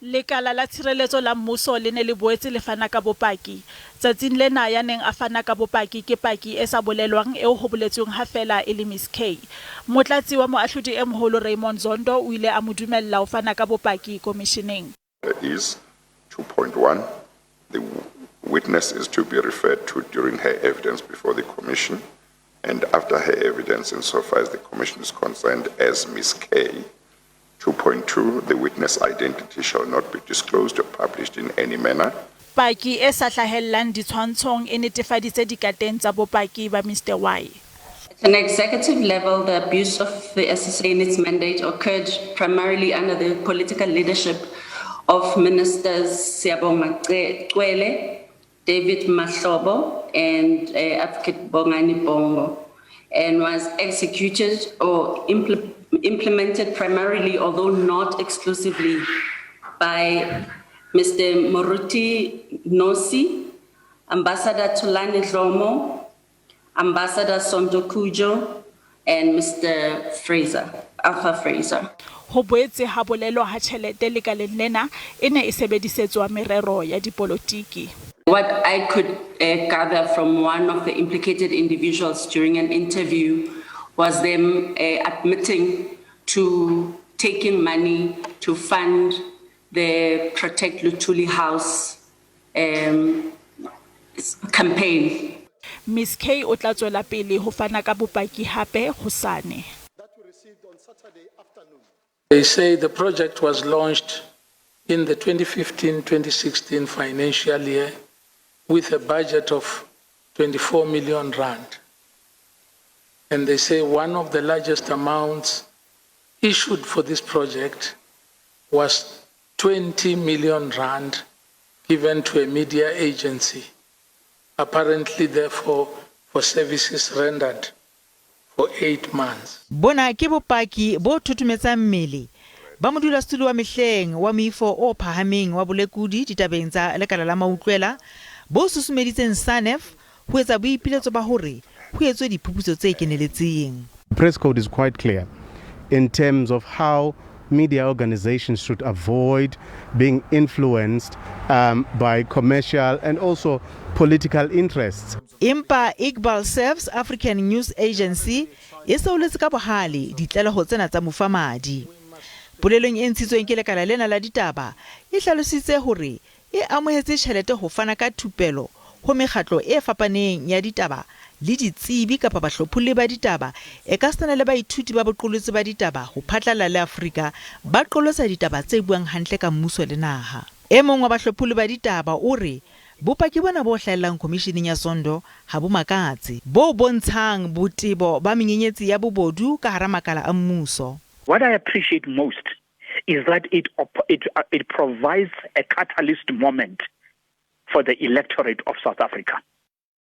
Lekala la Tshireletso la Mmuso le ne le boetse le fana ka bopaki. Tsatsing lena ya neng a fana ka bopaki ke paki e sa bolelwang eo ho boletsweng ha feela e le Miss K. Motlatsi wa Moahlodi e Moholo Raymond Zondo o ile a mo dumella ho fana ka bopaki komisheneng. Is 2.1 The witness is to be referred to during her evidence before the Commission and after her evidence, insofar as the Commission is concerned, as Miss K. 2.2 The witness identity shall not be disclosed or published in any manner. Paki e sa hlahellang ditshwantshong e netefaditse dikateng tsa bopaki ba Mr Y. At an executive level, the abuse of the SSA in its mandate occurred primarily under the political leadership of Ministers Siyabonga Cwele, David Mahlobo, and Advocate Bongani Bongo, and was executed or implemented primarily, although not exclusively, by Mr. Moruti Nosi, Ambassador Thulani Dlomo, Ambassador Sondo Kujo, and Mr. Fraser, Arthur Fraser. Ho boetse ha bolelwa ha tjhelete lekaleng lena e ne e sebedisetswa merero ya dipolotiki. What I could gather from one of the implicated individuals during an interview was them admitting to taking money to fund the Protect Luthuli House campaign. Miss K o tla tswela pele ho fana ka bopaki hape hosane. They say the project was launched in the 2015-2016 financial year with a budget of 24 million rand. And they say one of the largest amounts issued for this project was 20 million rand given to a media agency, apparently therefore for services rendered for 8 months. Bona ke bopaki bo thothometsang mmele ba modulasetulo wa mehleng wa moifo o phahameng wa bolekudi ditabeng tsa lekala la mautlwela bo susumeditseng SANEF ho etsa boipiletso ba hore ho etswe diphuputso tse keneletseng. Press code is quite clear in terms of how media organizations should avoid being influenced by commercial and also political interests. Empa Iqbal Surve's African News Agency e seoletse ka bohale ditlaleho tsena tsa mofamadi. Polelong e ntshitsweng ke lekala lena la ditaba e hlalositse hore e amohetse tjhelete ho fana ka thupelo ho mekgatlo e fapaneng ya ditaba le ditsebi kapa bahlopholli ba ditaba ekasitana le baithuti ba boqolotsi ba ditaba ho phatlalla le Afrika ba qolotsa ditaba tse buang hantle ka mmuso le naha. E mong wa bahlopholli ba ditaba o re bopaki bona bo hlahellang khomisheneng ya Zondo ha bo makatse, bo bontshang botebo ba menyenyetsi ya bobodu ka hara makala a mmuso. What I appreciate most is that it provides a catalyst moment for the electorate of South Africa.